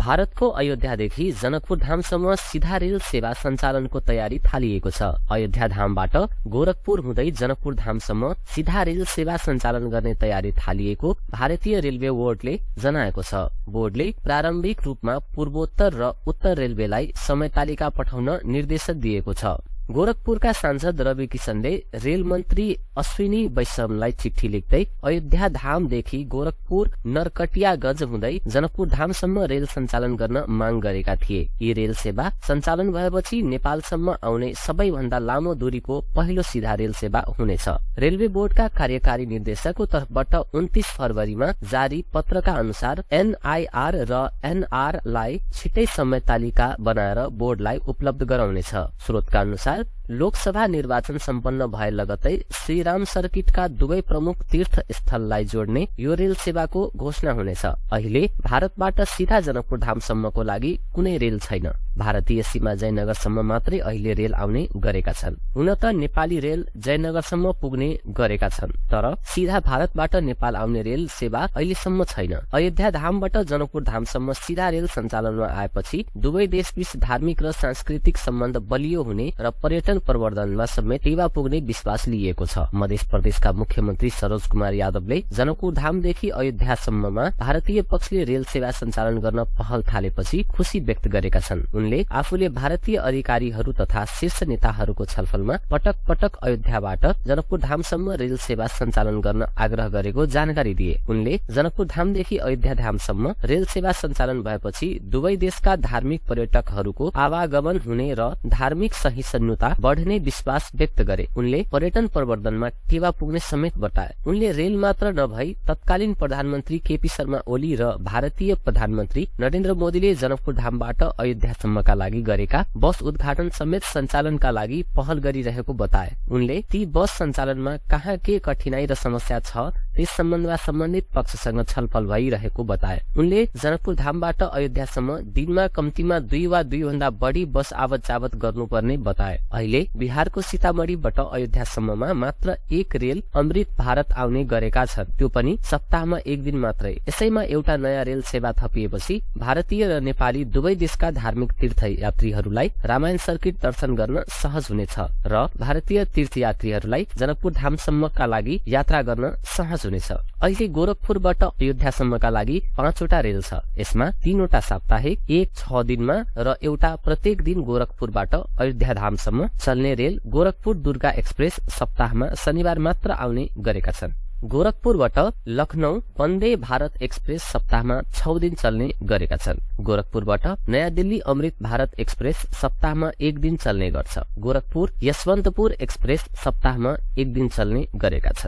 भारतको अयोध्यादेखि जनकपुर धामसम्म सीधा रेल सेवा सञ्चालनको तयारी थालिएको छ। अयोध्या धामबाट गोरखपुर हुँदै जनकपुर धामसम्म सीधा रेल सेवा सञ्चालन गर्ने तयारी थालिएको भारतीय रेलवे बोर्डले जनाएको छ। बोर्डले प्रारम्भिक रूपमा पूर्वोत्तर र उत्तर रेलवेलाई समय तालिका पठाउन निर्देश दिएको छ। गोरखपुरका सांसद रवि किशनले रेल मन्त्री अश्विनी वैष्णवलाई चिठी लेख्दै अयोध्या धामदेखि गोरखपुर नरकटियागञ्ज हुँदै जनकपुर धामसम्म रेल सञ्चालन गर्न माग गरेका थिए। यी रेल सेवा सञ्चालन भएपछि नेपालसम्म आउने सबैभन्दा लामो दूरीको पहिलो सीधा रेल सेवा हुनेछ। रेलवे बोर्डका कार्यकारी निर्देशकको तर्फबाट 29 फरवरीमा जारी पत्रका अनुसार एनआईआर र एनआरलाई छिटै समय तालिका बनाएर बोर्डलाई उपलब्ध गराउनेछ। स्रोतका अनुसार लोकसभा निर्वाचन सम्पन्न भए लगतै श्रीराम सर्किटका दुवै प्रमुख तीर्थ स्थललाई जोड्ने यो रेल सेवाको घोषणा हुनेछ। अहिले भारतबाट सीधा जनकपुर धामसम्मको लागि कुनै रेल छैन। भारतीय सीमा जयनगरसम्म मात्रै अहिले रेल आउने गरेका छन्। हुन त नेपाली रेल जयनगरसम्म पुग्ने गरेका छन्, तर सीधा भारतबाट नेपाल आउने रेल सेवा अहिलेसम्म छैन। अयोध्या धामबाट जनकपुर धामसम्म सीधा रेल सञ्चालनमा आएपछि दुवै देशबीच धार्मिक र सांस्कृतिक सम्बन्ध बलियो हुने र पर्यटन प्रवर्धनमा समेत टेवा पुग्ने विश्वास लिएको छ। मध्य प्रदेशका मुख्यमन्त्री सरोज कुमार यादवले जनकपुर धामदेखि अयोध्यासम्ममा भारतीय पक्षले रेल सेवा सञ्चालन गर्न पहल थालेपछि खुशी व्यक्त गरेका छन्। उनले आफूले भारतीय अधिकारीहरू तथा शीर्ष नेताहरूको छलफलमा पटक पटक अयोध्याबाट जनकपुर धामसम्म रेल सेवा सञ्चालन गर्न आग्रह गरेको जानकारी दिए। उनले जनकपुर धामदेखि अयोध्या धामसम्म रेल सेवा सञ्चालन भएपछि दुवै देशका धार्मिक पर्यटकहरूको आवागमन हुने र धार्मिक सहिष्णुता बढ़ने विश्वास व्यक्त गरे। उनले पर्यटन प्रवर्धनमा टेवा पुग्ने समेत बताए। उनले रेल मात्र नभई तत्कालीन प्रधानमन्त्री केपी शर्मा ओली र भारतीय प्रधानमन्त्री नरेन्द्र मोदीले जनकपुर धामबाट अयोध्यासम्मका लागि गरेका बस उद्घाटन समेत सञ्चालनका लागि पहल गरिरहेको बताए। उनले ती बस सञ्चालनमा कहाँ के कठिनाई र समस्या छ त्यस सम्बन्धमा सम्बन्धित पक्षसँग छलफल भइरहेको बताए। उनले जनकपुर धामबाट अयोध्यासम्म दिनमा कम्तीमा 2 वा 2 भन्दा बढी बस आवत जावत गर्नुपर्ने बताए। अहिले बिहारको सीतामढ़ीबाट अयोध्यासम्ममा मात्र एक रेल अमृत भारत आउने गरेका छन्, त्यो पनि सप्ताहमा एक दिन मात्रै। यसैमा एउटा नयाँ रेल सेवा थपिएपछि भारतीय र नेपाली दुवै देशका धार्मिक तीर्थयात्रीहरूलाई रामायण सर्किट दर्शन गर्न सहज हुनेछ र भारतीय तीर्थयात्रीहरूलाई जनकपुर धामसम्मका लागि यात्रा गर्न सहज हुनेछ। अहिले गोरखपुरबाट अयोध्यासम्मका लागि 5 वटा रेल छ। यसमा 3 वटा साप्ताहिक, 6 दिनमा र एउटा प्रत्येक दिन गोरखपुरबाट अयोध्या धामसम्म चल्ने रेल गोरखपुर दुर्गा एक्सप्रेस सप्ताहमा शनिबार मात्र आउने गरेका छन्। गोरखपुरबाट लखनऊ वन्दे भारत एक्सप्रेस सप्ताहमा 6 दिन चल्ने गरेका छन्। गोरखपुरबाट नयाँ दिल्ली अमृत भारत एक्सप्रेस सप्ताहमा 1 दिन चल्ने गर्छ। गोरखपुर यशवन्तपुर एक्सप्रेस सप्ताहमा 1 दिन चल्ने गरेका छन्।